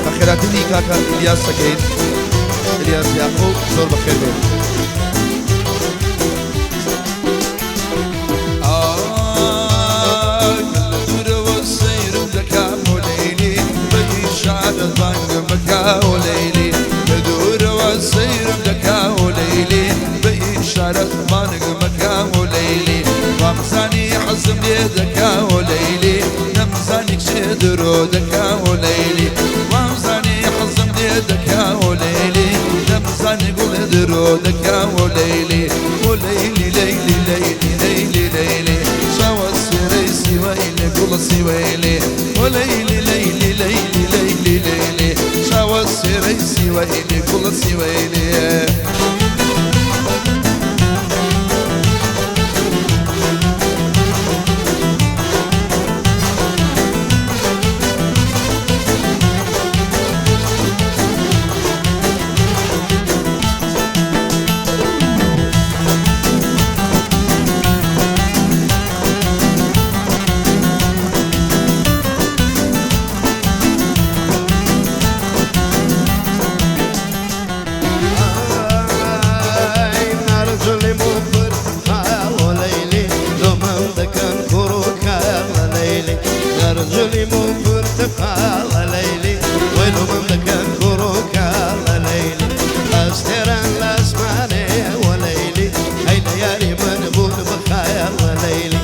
بەخێراتنی کاکە ئیلیاس دەکەین، ئیلیاس یاقوب زۆر بەخێر بێت. ئای من لە دوورەوە سەیرم دەکا بۆ لەیلی، بە ئیشارەت بانگم بکا بۆ لەیلی. لە دوورەوە سەیرم دەکا بۆ لەیلی، بە ئیشارەت بانگم بکا بۆ لەیلی. وامزانی حەزم لێ دەکا بۆ لەیلی، نەمزانی کچێ درۆ دەکا بۆ لەیلی. وامزانی حەزم لێ دەکا بۆ لەیلی، نەمزانی گوڵێ درۆ دەکا بۆ لەیلی. بۆ لەیلی لەیلی لەیلی لەیلی لەیلی، چاوە سێرەی سیوەیلی گوڵە سیوەیلی. بۆ لەیلی لەیلی لەیلی لەیلی لەیلی، چاوە سێرەی سیوەیلی گوڵە سیوەیلی. ئای نارجلی مو پرتقال ليلي، لو من دكان كروكال ليلي. نارجلی مو پرتقال ليلي، ويلو من دكان كروكال ليلي. استيران الاسماني وليلي، هاي ليالي من بون بخيال ليلي.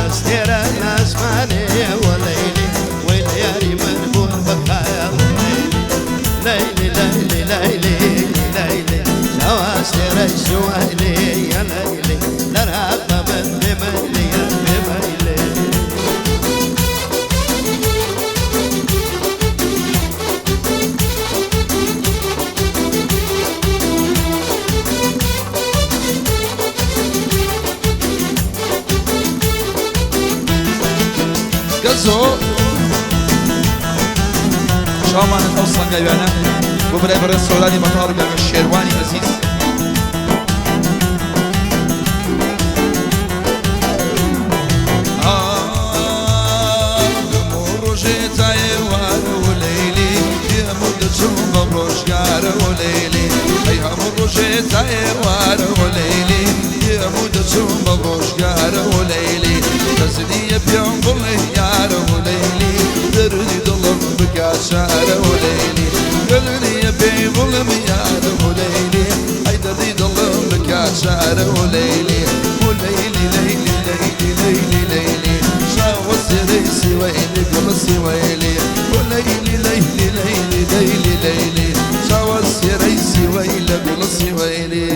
استيران الاسماني وليلي، وليالي من بون بخيال ليلي. ليلي ليلي ليلي ليلي، شواسر السويلي يا ليلي، لرهب من بميلي يا بميلي. گەزۆ چاومانت ئەو سەنگاویانە بۆ برای بەڕێز سۆرانی مەتاڵ و گاگە شێروانی ئەزیز. هەموو ڕۆژێ تا ئێوارە و لەیلی، هەموو دەچم بە ڕۆژگارە و لەیلی. ئەی هەموو ڕۆژێ تا ئێوارە و لەیلی، هەموو دەچم بە ڕۆژگارە و لەیلی. دەستنیە پێم بڵێ یارە و لەیلی، دەردی دڵم بکا چارە و لەیلی. گەلنیە پێی بڵم یارە و لەیلی، ئەی دەردی دڵم بکا چارە و لەیلی. و لەیلی لەیلی لەیلی لەیلی لەیلی، شاوە سێرەی سیوەیلی گوڵە سیوەیلی. و لەیلی لەیلی لەیلی لەیلی لەیلی، شاوە سێرەی سیوەیلە گوڵە سیوەیلی.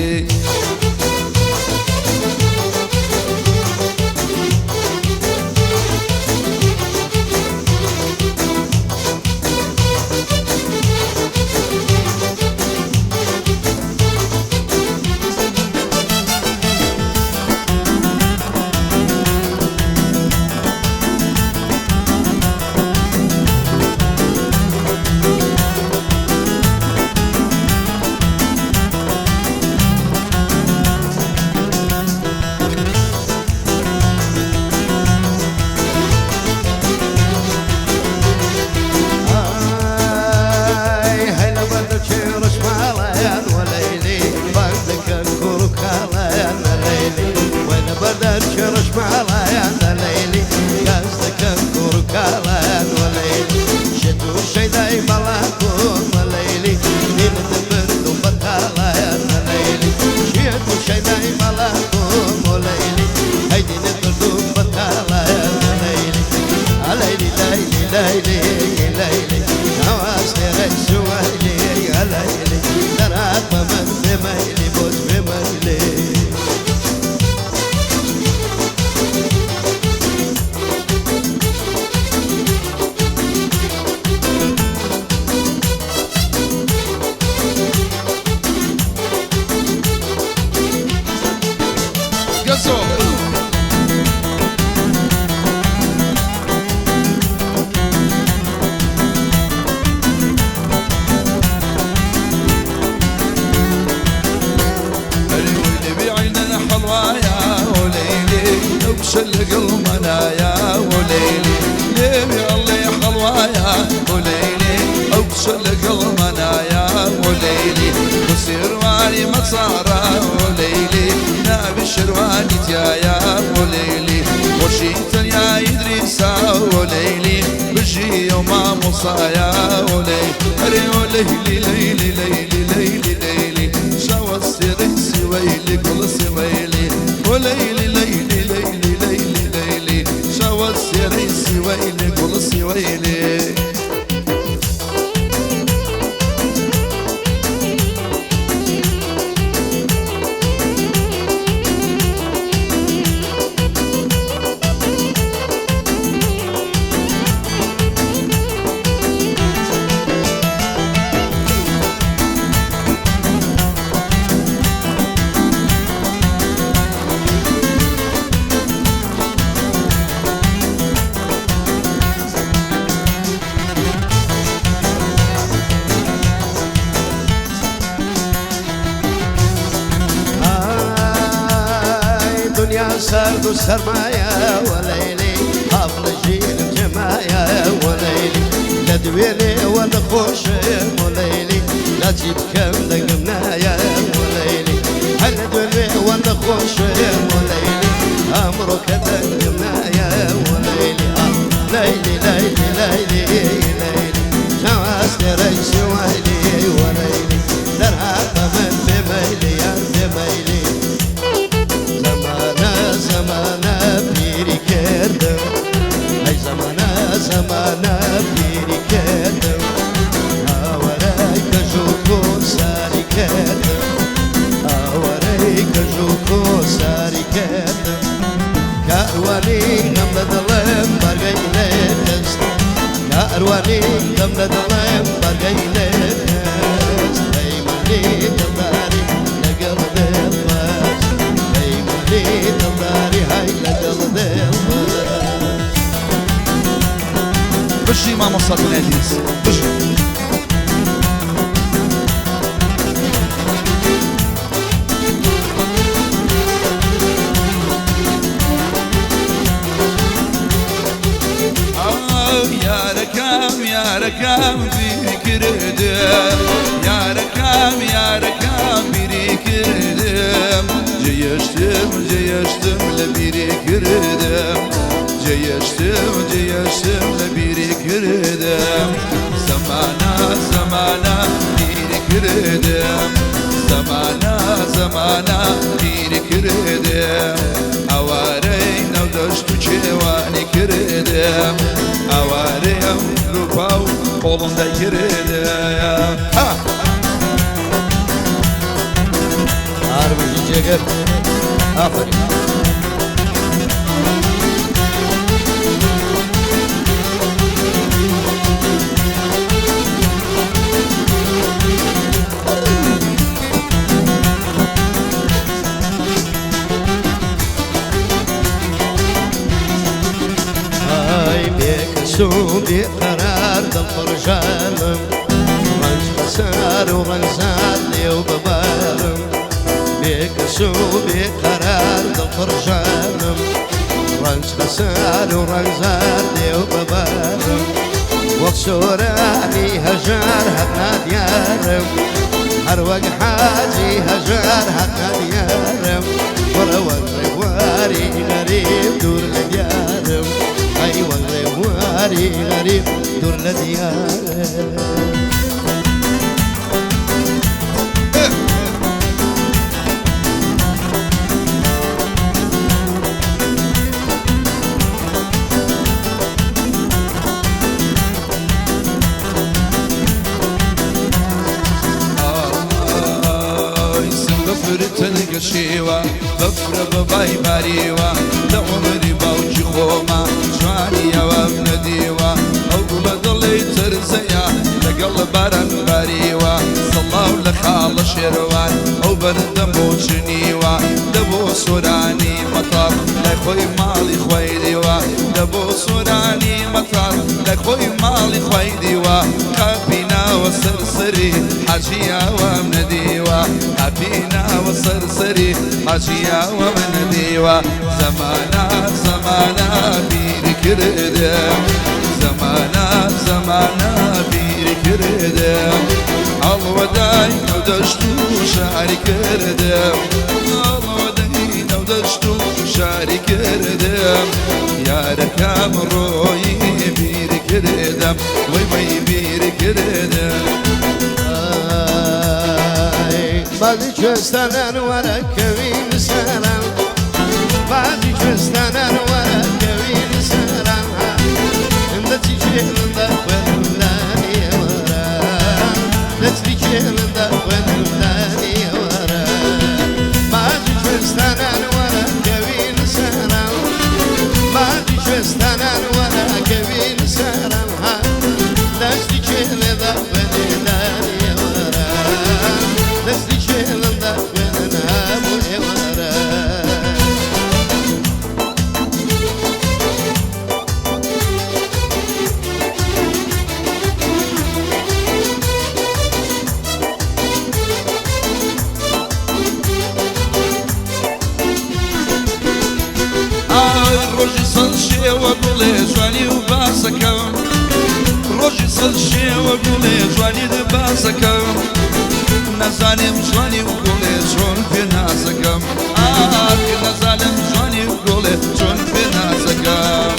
ئای هەی لە بەردە چێڕش ماڵیان وەلەیلی، باندەکەن کوڕ و کاڵیان لەیلی. وەلە بەردە چێڕش ماڵیان لەیلی، گاز دەکەن کوڕ و کاڵیان وەلەیلی. شت و شەیدای بەڵاکۆم وەلەیلی، دینت بردم بەتاڵیان لەیلی. شت و شەیدای بەڵاکۆم وەلەیلی، هەی دینت بردم بەتاڵیان لەیلی. ليلي ليلي ليلي ليلي، نواس سويلي يا ليلي، درات من بميلي بوز بميلي. گەزۆ ئەرێ وەی لەوێ عینەن حەڵوایە. کچە لەگەڵ مەنایە وەلەیلی لێوی ئەڵێ حەڵوایە وەلەیلی ئەو کچە لەگەڵ مەنایە وەلەیلی سێروانی مەسارە وەلەیلی ناوی شێروانی تایە وەلەیلی خۆشی تەنیا ئیدریسا وەلەیلی بژی ئەو مامۆسایە وەلەی ئەرێ وەلەیلی لەیلی لەیلی لەیلی لەیلی شەوە سێرەی سیوەیلی گوڵ سیوەیلی وەلەیلی لەیلی لەیلی لەیلی لەیلی شەوە سێرەی سیوەیلی گوڵ سیوەیلی. سرد وسرمايا وليلي حفل جيل بجمايا وليلي لا دويلي ولا خوش وليلي لا تجيب كم دقمنايا وليلي هل دويلي ولا خوش وليلي أمرك دقمنايا وليلي ليلي ليلي ليلي ليلي شواس رجس ويلي وليلي درها من بميلي يا بميلي زمانه پیری کردم ای زمانه زمانه پیری کردم آواره کجو کوساری کردم آواره کجو کوساری کردم کاروانی غم لدڵم بەرگەی لێخست کاروانی غم لدڵم بەرگەی لێخست پەیمانی دڵداری لەگەڵ دڵبەست پەیمانی دڵداری هەی لەگەڵ دڵبەست. بژی مامۆستاتون عەزیز بژی. یارەکەم یارەکەم بیری کردم یارەکەم یارەکەم بیری کردم جێیشتم جێیشتم لە بیری کردم جێیشتم جێیشتم لە بیری کردم زەمانە زەمانە بیری کردم زەمانە زەمانە بیری کردم ئاوارەی نەودەشت و کێوانی کردم ئاوارەیەم ڕووپا و قۆڵم دەکردم. هەر بژی جێگر ئافەرین. بێکەسوو بێقەرار دڵپڕژانم ڕەنج خەسار و ڕەنجزار لێو بەبارم بێکەسوو بێقەرار دڵپڕژانم ڕەنج خەسار و ڕەنجزار لێو بەبارم وەک سۆرانی هەژار هەر نادیارم هەر وەک حاجی هەژار هەر نادیارم وەرە وەک ڕێبواری غەریب دوور لە دیارم ئەی وەک ڕێبواری غەریب دوور لە دیارم. گەشێوە بەفرە بەبای باریوە لە عومری باوکی خۆمە جوانیەوەم نەدیوە ئەو گوڵە دڵی تەرزەیە لەگەڵ باران باریوە سەڵاو لە خاڵە شێرەوان ئەو بەردەم بۆ چنیوە دە بۆ سۆرانی مەتاڕ لای خۆی ماڵی خۆی دیوە دە بۆ سۆرانی مەتاڕ لای خۆی ماڵی خۆی دیوە قاپی ناو ناوە سەرسەری حاجی ئاوام نەدیوە قاپی ناوە سەرسەری حاجی ئاوام نەدیوە زەمانە زەمانە بیری کردم زەمانە زەمانە بیری کردم ئەڵوەدای نەودەشت و شاری کردم ئەڵوەدای نەودەشت و شاری کردم یارەکەم ڕۆیی بیری کردم وەی وەی بیری کردم بادی کوێستانان وەرە کەوین سەرم بادی کوێستانان وەرە کەوین سەرم دەچی کێڵندا خوێنم لانی وەرە دەچی کێڵندا خوێنم لانی وەرە بادی کوێستانان وەرە کەوین سەرم بادی کوێستانان وەرە کەوین سەرم دەستی کێڵندا خوێنم لانی وەرە دەستی کێڵندا خوێنم هەموو ئێوارە. ئای ڕۆژی سەد شێوە گوڵێ جوانی و باسەکەم ڕۆژی سەد شێوە گوڵێ جوانی باسەکەم نەزانم جوانی و گوڵێ چۆن پێ ناسەکەم ئاخ نەزانم جوانی و گوڵێ چۆن پێ ناسەکەم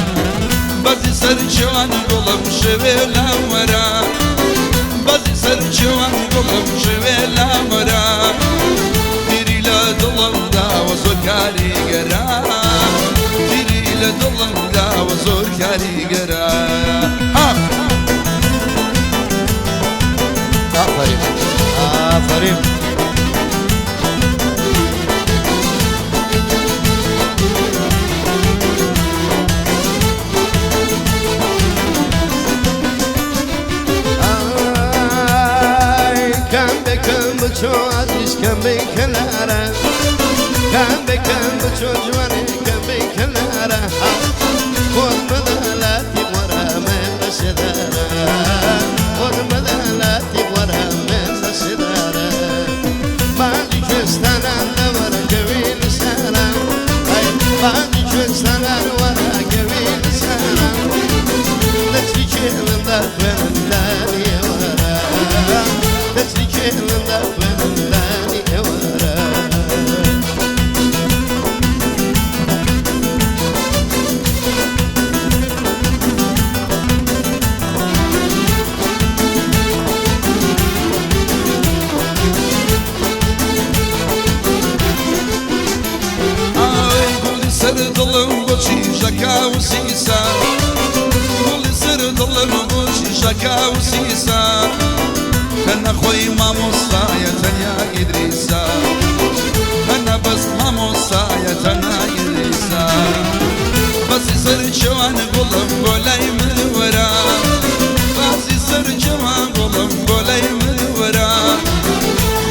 بەزی سەر چێوان گوڵم شێوێ لاوەرە بەزی سەر چێوان گوڵم شێوێ لاوەرە بیری لە دڵم داوە زۆر کاریگەرە بیری لە دڵم داوە زۆر کاریگەرە ها ئافەرین ئافەرین. ئای کەم بەکەم بچۆ عەزیز کەم بەی کەلارە کەم بەکەم بچۆ جوانێ کەم بەی کەلارە خۆت مەدەلاتی وەرە من بەسێدارە خۆت مەدەلاتی وەرە من بەسێدارە بادی کوێستانان لەوەرە کەوین سەرم ئای بادی کوێستانان وەرە کەوین سەرم دەستی کێڵندا خوێنم لانی ئێوارە دەستی کێڵندا خوێنم لانی ئێوارە. ئای گوڵی سەر دڵم بۆچی ژەکا و سیسا گوڵی سەر دڵم بۆچی ژەکا و سیسا کە نەخۆی مامۆستایە تەنیا ئیدریسا کە بەس مامۆستایە تەنها ئیدریسا بەسی سەر چێوان گوڵم بۆ لای من وەرە باسی سەر چێوان گوڵم بۆ لای من وەرە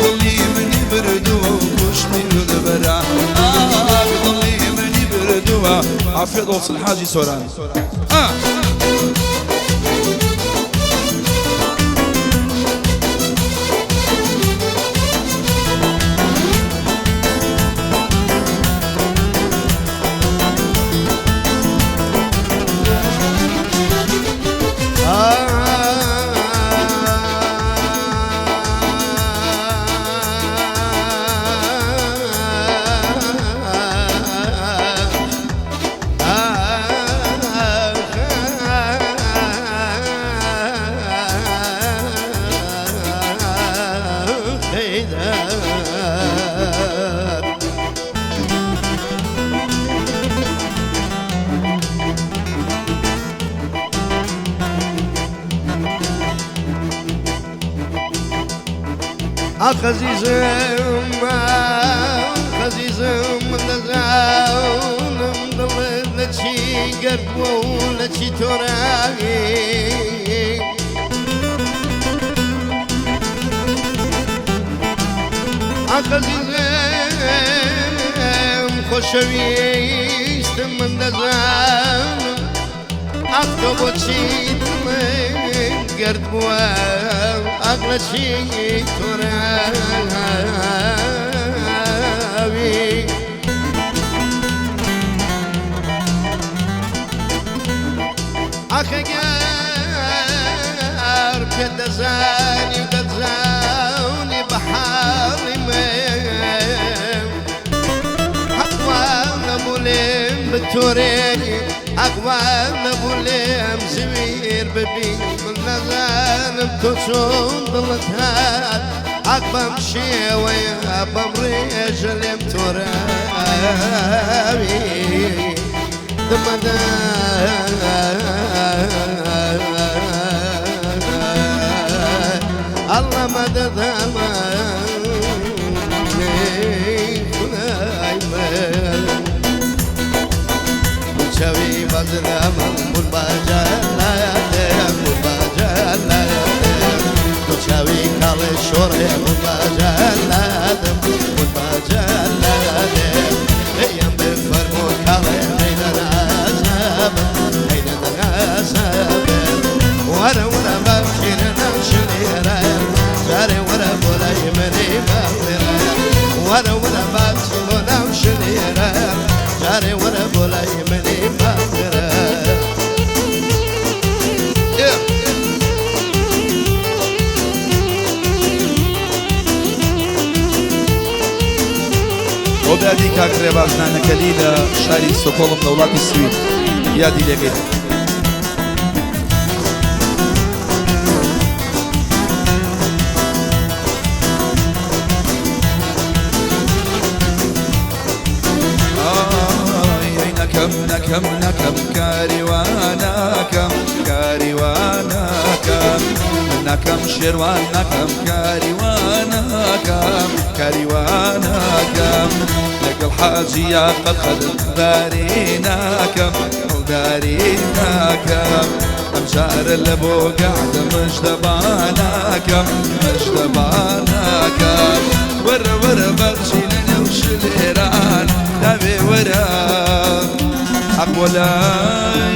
دڵی منی بردووە و کوشتی دەبەرە ئاخ دڵی منی بردووە عافیەت olsun حاجی سۆران آه. ئەخەزیزم خەزیزم من دەزانم دڵت لە چی گەرد بووە و لە چی تۆراوی ئەخەزیزم خۆشەویستم من دەزانم ئەخ تۆ بۆچی دڵت گرد بووە ئەقلە چی تۆراوی ئاخەگەر پێ دەزانی و دەزانی بە حاڵی من ئەقوام نەبوو لێم بتۆرێنی ئەقوام نەبوو لێم زویر ببی من نەزانم تۆ چۆن دڵت هات ئەق بەم شێوەیە بەم ڕێژە لێم تۆراوی دمەدا الله مدد چاوی بازنم بول باجالادم بول باجالادم تو چاوی کاڵ شۆڕێ بول باجالادم بول باجالادم ئەیەم بفەرموو کاڵێ هەیدەر عەزابم هەیدەر عەزابم وەرە وەرە بەخشینە ناو شلێرە جارێ وەرە بۆ لای منی باوێرە وەرە وەرە بەخشی بۆ ناو شلێرە جارێ وەرە بۆ لای منی باوێرە. بۆ بیادی کاک ڕێباز نانەکەلی لە شاری ستۆکۆڵم لە وڵاتی سوید یادی لێگەیت. ئای نەکەم نەکەم نەکەم کاریوانەکەم کاریوانەکەم نەکەم شێروان نەکەم کاریوانەکەم کاریوانەکەم لەگەڵ حاجیە قەت خەدمداری ناکەم هەڵداری ناکەم ئەم جارە لە بۆ گەعدە مژدەباناکەم مژدەباناکەم وەرە وەرە بەخشی لە نێو شلێران داوێ وەرە ئەق بۆ لای